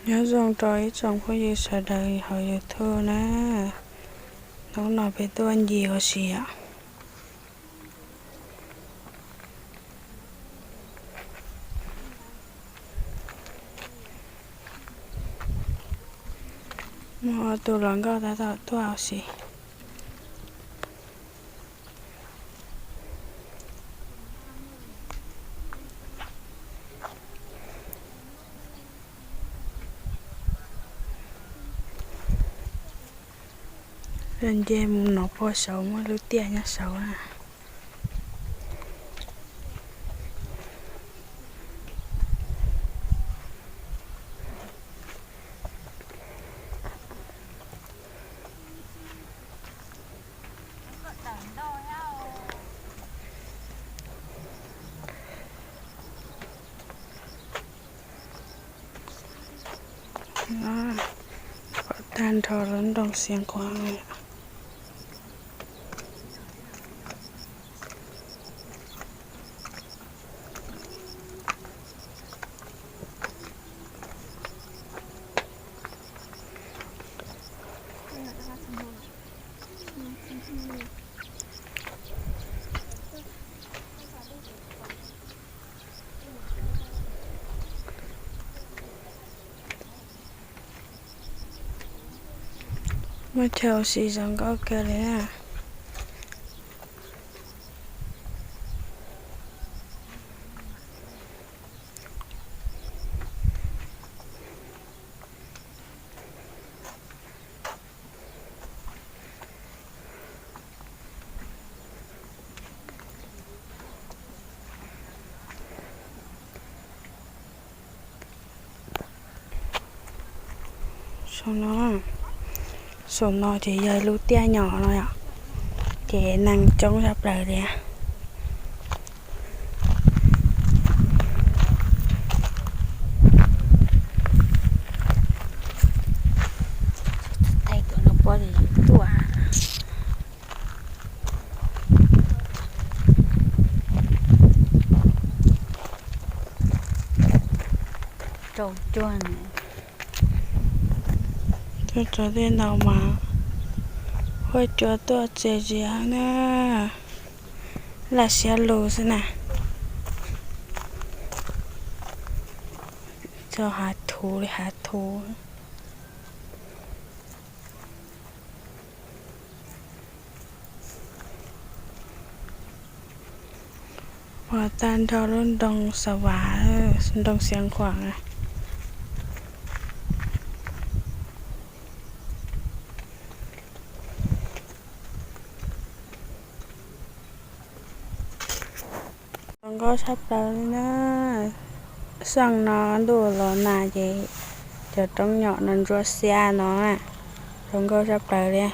Nyob zoo rau ib tsoom phooj ywg sawv daws hauv YouTube na. Hnub no peb tuaj ncig ua si os. Muaj ob tug hluas nkauj tab tom tuaj ua si. Nce mus no puag saud muaj lub tiaj nyob saud na. Pom tag nrho lub nroog Xiav Khuam. Muaj chaw ua si zoo nkauj kawg li na. Saum no, saum no ces yog lub tiaj nyom no yom, ces neeg coob tshaj plaws li. Tuaj no pom tuaj rau cuag no. Tuaj rau tej no mas huaj cua tuaj txias zias na, laj siab lug xwb na. Txog hav thuv li hav thuv. Pom tag nrho lub nroog Xav Vas, nroog Xiav Khuam. Zoo nkauj tshaj plaws li na. Xyoo no ntuj los nag ces cov roob nyom no ntsuab xiab no, zoo nkauj tshaj plaws li.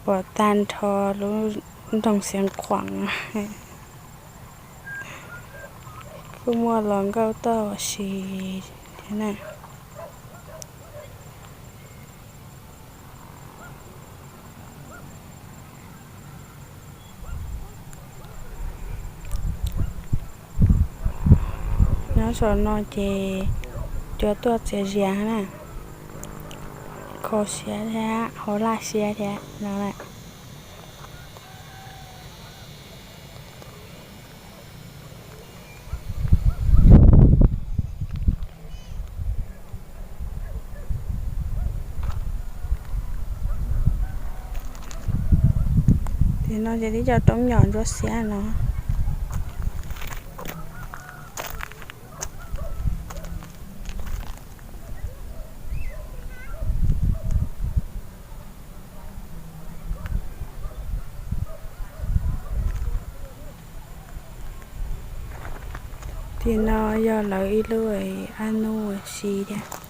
Pom tag nrho lub nroog Xiav Khuam. Kuj muaj hluas nkauj tuaj ua si thiab na. Nyob saum no ces cua tuaj txias zias na, kho siab thiab hauv laj siab thiab no lawm. Tim no ces tib co roob nyom ntsuab xiab no. Tim no yog lawv ib lub ab nub ua si thiab.